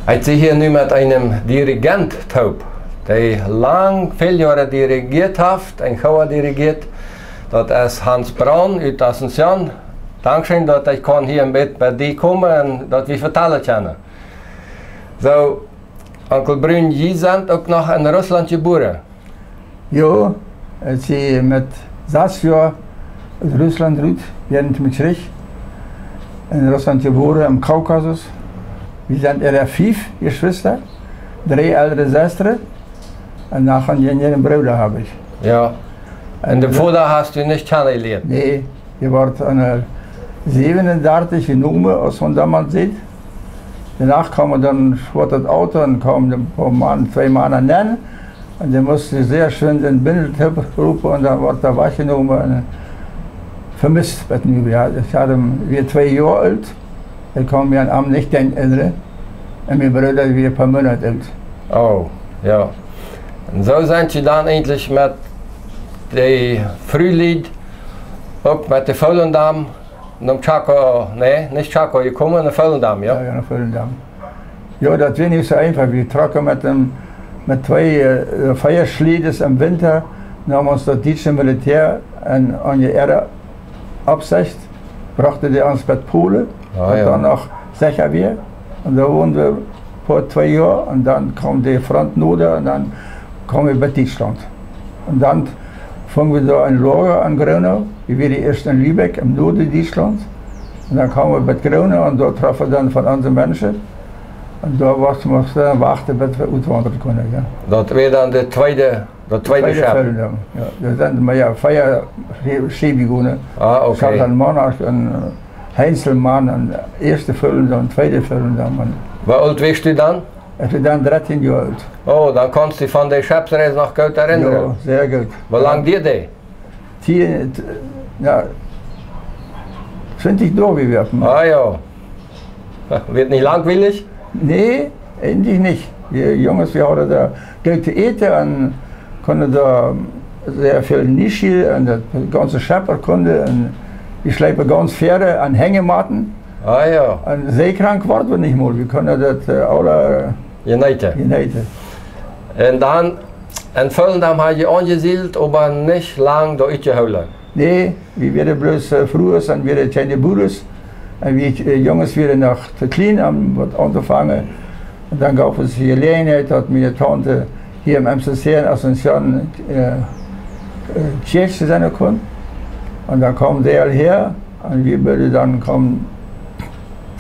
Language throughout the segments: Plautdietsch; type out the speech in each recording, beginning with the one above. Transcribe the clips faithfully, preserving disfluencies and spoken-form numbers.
Ekj sie hia nu met eenem Dirigent toop, dee lang, väl Joaren dirigieet haft, een Chor dirigieet. Daut es Hans Braun ut Asunción. Dankscheen, daut ekj kaun hia een bät bie die komen un daut wie vetalen kjennen. Soo, Onkel Brun, jie sent uk noch en Russlaunt jebuaren? Jo, ekj sie met sas Joa ut Russlaunt rut, wäarent däm Kjrich, en Russlaunt jebuaren, em Kaukasus. Wie sent äare fief Jeschwista, dree eldre Sestren un noch eenen jinjren Brooda hab ekj. Jo. Un dän Voda hast du nich kjanen jelieet? Nä, dee wort aun de säwenundartich jenomen, aus maun domols säd. Doano kjeem dan, wort daut Auto un kjeemen een poa Mana, twee Mana nenn. Un dee must sea schwind en Bindel roopen un dan wort hee wajchjenomen un vemist. Waut nu, jo, ekj haud am, wia twee Joa oolt. Ekj kaun mie aun am nich denkjen, un mien Brooda wia een poa Moonat oolt. Oh, jo. Un soo sent jie dan eejentlich met de Frulied, uk met de Volendam, nom Chaco, nä, nich Chaco, jie komen no Volendam, jo? Jo, jo, no Volendam. Jo, daut wia nich soo eefach. Wie trocken met däm, met twee, äh, Feaschliedes em Winta, neem ons daut dietsche Militäa un onse Ea Aufsicht, brochten dee ons bat Polen, ah, waut jo dan noch secha wia. Un doa wonden wie fa twee Joa un dan kjeem de Front noda un dan kjeemen wie bat Dietschlaunt. Un dan fungen wie doa een Loaga aun Gronau. Wie wieren ieescht en Lübeck, em Noaden Dietschlaunts. Un dan kjeemen wie bat Gronau un doa troffen wie dan von onse Menschen. Un doa must wie dan wachten, bat wie utwaundren kunnen, jo. Daut wia dan de tweede, daut tweede Schep? Tweede Volendam, jo. Doa sent mau, jo, vea Schie-, Schiebigune. Ah, okay. Scharltan Monarch un, äh, Heinzelmann un ieeschte Volendam, tweede Volendam. Un woo oolt wieescht du dan? Ekj wia dan dartieen Joa oolt. Oh, dan kaust du von de Schepsreis noch goot erinnren? Jo, sea goot. Woo lang dieed dee? Tieen, t-, jo, twintich Doag, wie wieren. Ah, jo. Wort nich langwielich? Nä, eejentlich nich. Wie Junges, wie hauden doa goot to äten un kunnen doa sea väl Nischi un daut gaunze Schepperkunde un wie schleepen gaunz Fäare aun Henjematen. Ah, jo. Un seekrank worden wie nich mol. Wie kunnen daut, äh, aula jeneeten. Jeneeten. Un dan, en Volendam hast du aunjesiedelt, oba nich lang doa utjehoolen. Nä, wie wieren bloos, äh, Frues un wieren kjeene Buaren. Un wie, äh, Junges wieren noch too kjlien, om waut auntofangen. Un dan jeef et de Jeläajenheit, daut miene Taunte hia em M C C en Asunción, äh, äh, Kjäakjsche sennen kunn. Un dan kjeem dee aul häa. Un wie wudden dan komen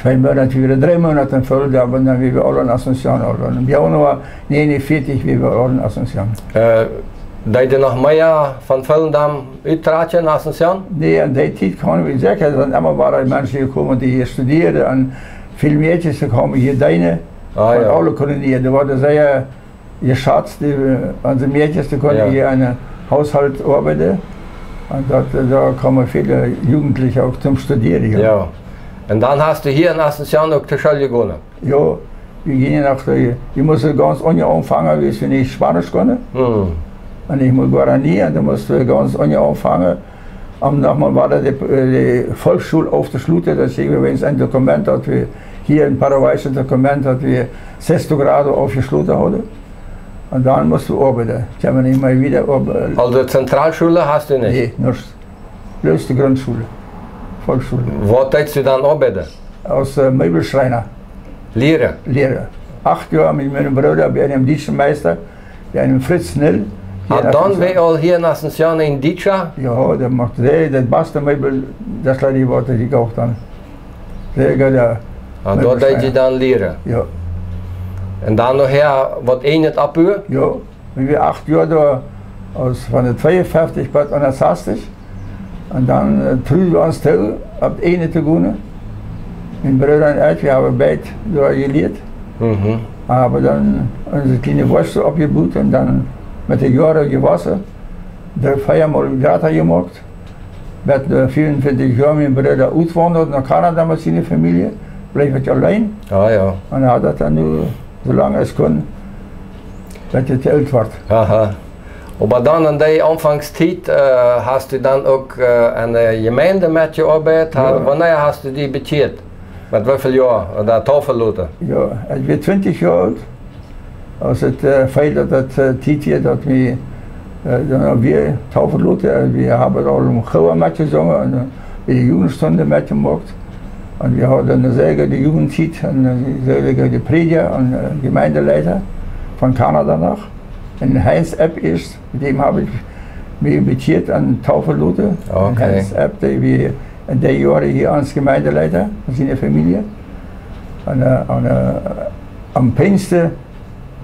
twee Moonat, wie wieren dree Moonat en Volendam, oba dan wieren wie aul en Asunción aul. Un em Januar näajenunvieetich wieren wie aul en Asunción. Äh, deeden noch mea von Volendam uttrakjen en Asunción? Nä, en dee Tiet kaun wie secha, daut emma wieren Menschen jekomen, dee hia studieeden, un väl Mäakjes kjeemen hia deenen, ah, von jo, aule Kolonien. Dee worden sea jeschazt, dee, äh, onse Mäakjes, dee kunnen, jo, hia en Haushalt oabeiden. Un daut, äh, doa kjeemen väle Jugendliche uk toom Studieren, jo. Jo. Un dan hast du hia en Asunción uk to School jegonen? Jo, wie jinjen no de, wie musten gaunz unjen aunfangen, wiels wie nich Spanisch kunnen. Hm. Un ekj must Guarani, un dan musten wie gaunz unjen aunfangen. Om noch mol wada de, äh, de Volksschool auftoschluten, daut es eewens een Dokument, daut wie hia, een paraguayisches Dokument, daut wie sexto grado aufjeschloten hauden. Un dan musten wie oabeiden. Kjeemen nich mea wieda oabeiden. Aulsoo Zentralschool hast du nich? Nä, nuscht. Bloos de Grundschule, Volksschool. Waut deedst du dan oabeiden? Aus, äh, Möbelschreiner. Lieren? Lieren. Acht Joa met mienen Brooda bie eenen dietschen Meista, bie eenen Fritz Nil. Ah, dan wia aul hia en Asunción een Dietscha? Jo, dee muak sea, daut baste Möbel, daut haud hia waut jekauft dan. Sea gooda Möbelschreiner. Ah, doa deed jie dan lieren? Jo. Un dan nohäa waut ieejnet oppbuen? Jo. Wie wieren acht Joa doa, aus von de tweeunfeftich bat eenunsastich. Un dan, äh, truuden wie ons too, opp de Ieed to gonen. Mien Brooda un ekj, wie haben beid doa jelieet. Mhm. Haben dan onse kjliene Wieed oppjebut un dan met de Joaren jewossen. Doa veamol Grata jemoakt. Met, äh, vieeunvieetich Joa mien Brooda utwaundat no Kanada met siene Famielje, bleef ekj auleen. Ah, jo. Un haud daut dan nu soo lang aus kunn, bat ekj to oolt wort. Aha. Oba dan en dee Aunfangstiet, äh, hast du dan uk, äh, aun de Jemeent metjeoabeit? Jo. Wanea hast du die bekjieet? Met woo väl Joa, äh, daut Taufe loten? Jo, ekj wia twintich Joa oolt, aus et, äh, feeld daut, daut, äh, Tiet wia, daut wie, äh, dan wia Taufe loten. Äh, wie haben aul em Chor metjesungen un, äh, bie de Jugendstund metjemoakt. Un wie hauden eene sea goode Jugendtiet un, äh, sea goode Prädja un, äh, Jemeindeleiter von Kanada noch. Un Heinz Epp ieescht, met däm hab ekj mie bekjieet aun Taufe loten. Okay. Un Heinz Epp, dee wia en dee Joaren hia ons Jemeindeleiter, siene Famielje. Un, äh, un, äh, aum Pinjsten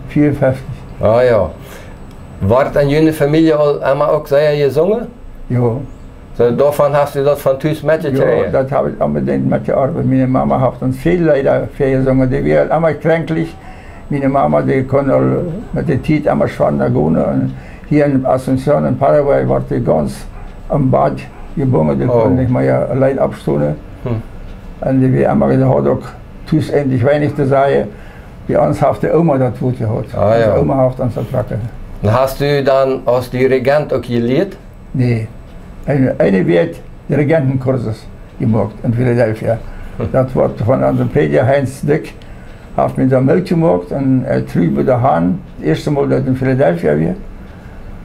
vea un feftich. Ah jo. Wort en june Famielje aul emma uk sea jesungen? Jo. Soo, doavon hast du daut von Tus metjekjräajen? Jo, daut hab ekj onbedinjt metjeoabeit. Miene Mama haft ons väl Leeda väajesungen. Dee wia emma kjranklich. Miene Mama, dee kunn aul met de Tiet emma schwanda gonen. Un hia en Asunción en Paraguay wort dee gaunz aum Bad jebungen. Dee kunn nich mea auleen oppstonen. Hm. Un dee wia emma, dee haud uk tus eejentlich weinich to sajen. Bie ons haft de Oma daut Wuat jehaut. Ah, jo. Onse Oma haft ons jetrocken. Un hast du dan aus Dirigent uk jelieet? Nä. Een, eene Wäakj Dirigentenkursus jemoakt en Philadelphia. Daut wort von onsen Prädja Heinz Dyck, haft mie doa metjemoakt un, äh, Trübe de Haan, daut ieeschte Mol daut en Philadelphia wia.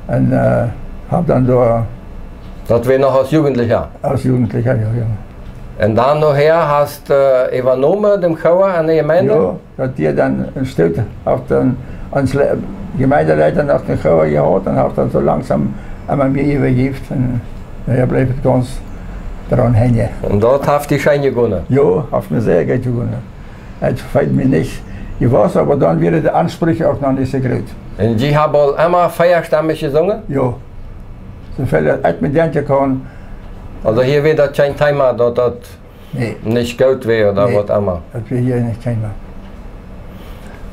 Un, äh, hab dan doa Daut wia noch aus Jugendlicha? Aus Jugendlicha, jo, jo. Un dan nohäa hast, äh, äwajenomen dän Chor aun de Jemeent? Jo, daut wia dan een Stekj, haft dan ons Le-, Jemeindeleiter noch dän Chor jehaut un haft dan soo langsom emma mea äwajäft. Un nohäa bleef et gaunz doaraun henjen. Un daut haft die scheen jegonen? Jo, haft mie sea goot jegonen. Et feelt mie nich jewast, oba dan wieren de Aunspräakjen uk noch nich soo groot. Un jie haben aul emma veastemmich jesungen? Jo. Soo väl daut ekj mie denkjen kaun. Aulsoo hia wia daut kjeen Thema, daut daut Nä. nich goot wia ooda Nä, waut emma. daut wia hia nich kjeen Thema.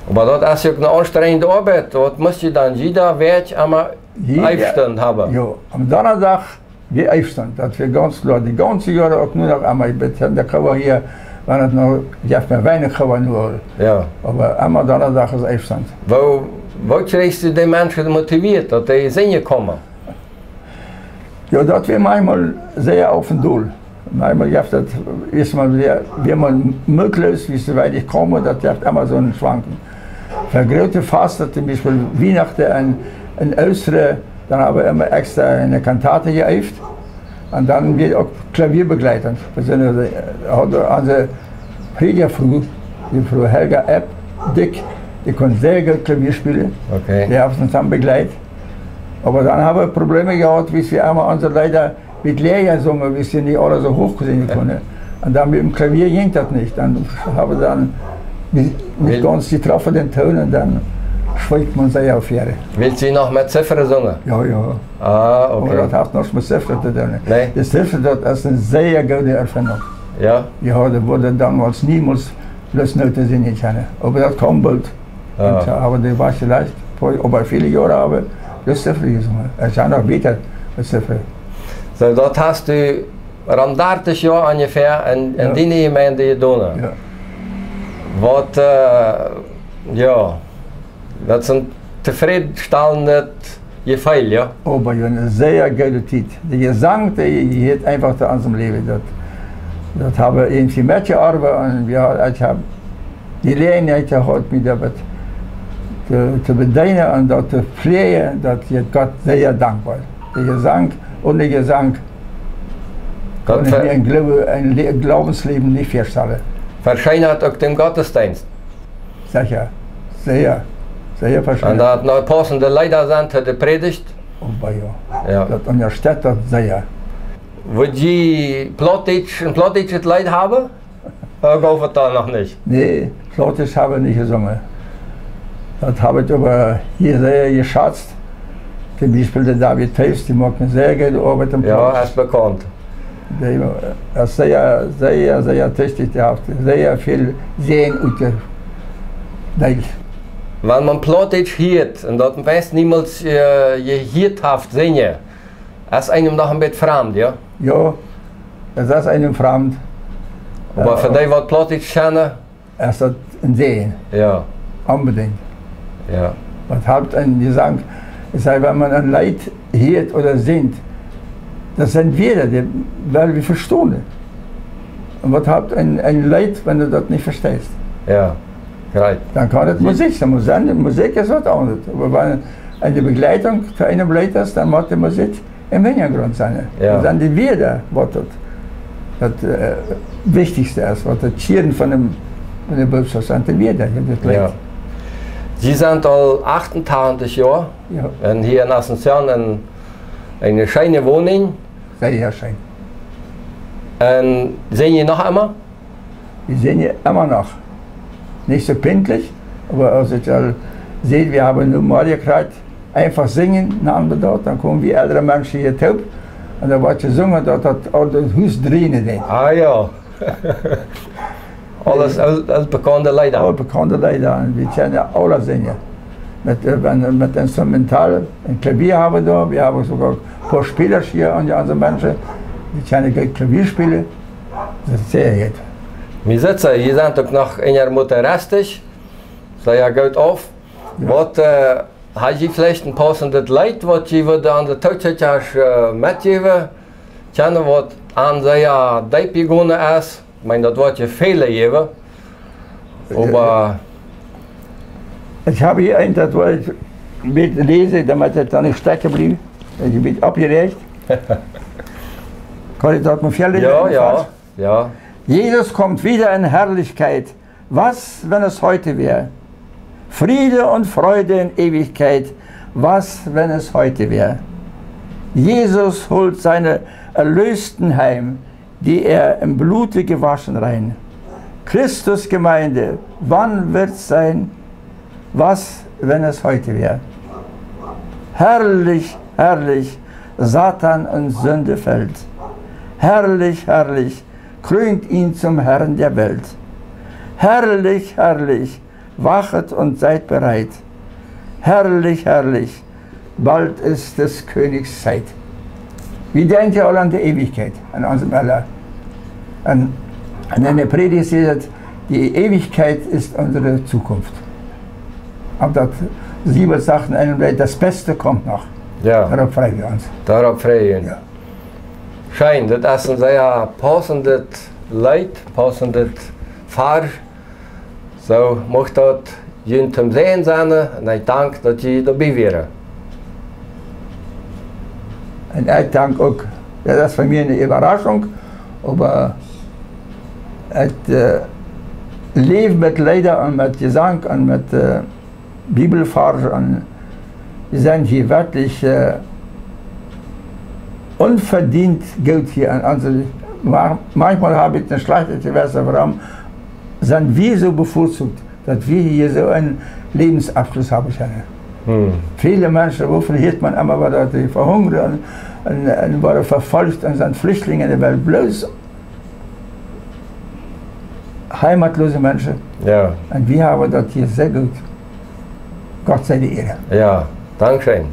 Oba daut es uk eene aunstrenjende Oabeit. Waut must jie dan jieda Wäakj emma Jieda, Eefstund haben? Jo, aum Donnadach wia Eefstund, daut wia gaunz kloa. De gaunze Joaren uk nu noch emma, ekj bie de Chor hia, wan et noch, jeft mau weinich Chor nu aul. Jo. Oba emma Donnadach es Eefstund. Woo, woo kjrichst du de Menschen motiviert, daut dee sinjen komen? Jo, daut wia maunchmol sea opp un dol. Maunchmol jeft et, es maun wia, wia maun mootloos, wiels soo weinich kjeemen, daut jeft emma soone Schwankung. Fa groote Fasten, toom Biespel Wienachten un, un Oostren, dan hab wie emma extra eene Kantate jeeeft. Un dan wia uk Klavierbegleitung. Wie sent, äh, hauden onse Prädjafru, de Fru Helga Epp Dyck, dee kunn sea goot Klavier spälen. Okay. Dee haft ons dan bejleit. Oba dan hab wie Probleme jehaut, wiels wie emma onse Leeda met Leea sungen, wiels wie nich aule soo huach sinjen kunnen. Un dan met däm Klavier jinkj daut nich. Dan hab wie dan nich, nich Wiels gaunz jetroffen dän Toon un dan schwäaft maun sea opp äare. Wiels jie noch met Ziffren sungen? Jo, jo. Ah, Oba okay. daut haft nuscht met Ziffren to doonen. Nä. De Ziffren, daut es eene sea goode Erfindung. Jo? Jo, daut wort donmols niemols bloos Noten sinjen kjennen. Oba daut kjeem boolt. Jo. Un soo, oba dee wia veleicht, oba väle Joaren hab wie bloos Ziffren jesungen. Et es noch bäta met Ziffren. Soo, daut hast du rom dartich Joa onjefäa en, en Jo. diene Jemeent jedonen. Jo. Waut, äh, jo, daut es een tofrädenstallendet Jefeel, jo? Oba jo, eene sea goode Tiet. De Jesank, dee jehiat eefach to onsem Läwen. Daut, daut hab wie irjentwie metjeoabeit un jo, ekj hab de Jeläajenheit jehaut, mie doamet to, to bedeenen un daut to fläajen, daut ekj Gott sea dankboa. De Jesank, onen Jesank Daut kaun ekj ver- mie een Gloowe-, een Le-, Gloowensläwen nich väastalen. Vescheenat uk dän Gottesdeenst. Secha, sea, sea Un vescheenat. daut noch paussende Leeda sent to de Prädicht. Oba jo, Jo. daut unjastett daut sea. Wudd jie Plautdietsch, een plautdietschet Leet haben? Äh, gauf et doa noch nich? Nä, Plautdietsch hab wie nich jesungen. Daut hab ekj oba hia sea jeschazt. Toom Biespel de David Toews, dee moakt eene sea goode Oabeit em Jo, Plautdietsch. es bekaunt. Dee, äh, es sea, sea, sea tüchtich, dee haft sea väl Säajen utjedeelt. Wan maun Plautdietsch hieet, un daut meist niemols, äh, jehieet haft sinjen, es eenem noch een bät framd, jo? Jo, et es eenem framd. Oba Äh, fa dee, waut Plautdietsch kjennen, es daut een Säajen. Jo. Onbedinjt. Jo. Daut halpt een Jesank. Ekj saj, wan maun een Leet hieet ooda sinjt, daut sent Wieed, dee well wie vestonen. Un waut halpt een, een Leet, wan du daut nich vesteist? Jo, right. Dan kaun et Musik sennen. Musik, Musik es waut aundret. Oba wan du de Bejleitunk to eenem Leet hast, dan mott de Musik em Hinjagrunt sennen. Jo. Dan sent de Wieed, waut daut, daut, äh, Wichtichste es, waut daut Kjarna von däm, von de Bootschoft sent, de Wieed, jo, daut Leet. Jo. Jie sent aul achtentachentich Joa. Jo. Un hia en Asunción en, en eene scheene Woninj. Sea scheen. Un sinj jie noch emma? Wie sinjen emma noch. Nich soo pinktlich, oba aus ekj aul säd, wie haben nu Maria Kreuz, eenfach sinjen, na Anbedot, dan komen wie eldre Menschen hia toop. Un dan woat jesungen, daut daut aul daut Hus dreien deit. Ah jo. Aules aul, aul bekaunde Leeda. Aul bekaunde Leeda. Un wie kjennen aule sinjen. Met, äh, wan, met Instrumental, een Klavier haben wie doa. Wie haben soogoa een poa Spelers hia aun de aundre Menschen. Wie kjennen goot Klavier spälen. Daut es sea goot. Wie sitt et, jie sent uk noch eenjamoten rastich. Sea goot auf. Jo. Waut, äh, hab jie veleicht een pausendet Leet, waut jie wudden aun de Tookjikjasch, äh, metjäwen? Kjennen, waut an sea deep jegonen es? Ekj meen, daut woat je väle jäwen. Oba ekj hab hia eent, daut well ekj een bät läsen, doamet et dan nich stoaken blift. Ekj sie een bät oppjeräacht. Kaun ekj daut mol väaläsen? Jo, jo, jo. Jesus kommt wieder in Herrlichkeit. Was, wenn es heute wäre? Friede und Freude in Ewigkeit. Was, wenn es heute wäre? Jesus holt seine Erlösten heim, die er im Blute gewaschen rein. Christus Gemeinde, wann wird's sein? Was, wenn es heute wäre? Herrlich, herrlich, Satan und Sünde fällt. Herrlich, herrlich, krönt ihn zum Herrn der Welt. Herrlich, herrlich, wachet und seid bereit. Herrlich, herrlich, bald ist des Königs Zeit. Wie denkjen aul aun de Eewichkjeit, aun onse Welt? Un, un enne Prädicht sajcht et, die Ewigkeit ist unsere Zukunft. Opp daut Siebel sajcht en eenem Leet, daut Baste kjemt noch. Jo. Doaropp frei wie ons. Doaropp frei wie ons. Jo. Scheen, daut es een sea pausendet Leet, pausendet Varsch. Soo, mucht daut junt toom Säajen sennen, un ekj dank, daut jie doabie wieren. Un ekj dank uk, daut es fa mie eene Äwaraschunk, oba et, äh, läft met Leeda un met Jesank un met, äh, Bibelvarsch un wie sent hia werkjlich, äh, onverdient goot hia aun onse, ma-, manchmol hab ekj een schlajchtet Jewessen, wuarom sent wie soo bevorzucht, daut wie hia soo eenen Läwensabschluss haben kjennen. Hm. Väle Menschen, wuavon hieet maun emma, daut dee vehungren un, un, un woaren vefolcht un sent Flichtlinje, dee woaren bloos heimatlose Menschen. Jo. Un wie haben daut hia sea goot. Gott sei de Ehre. Jo, dankscheen.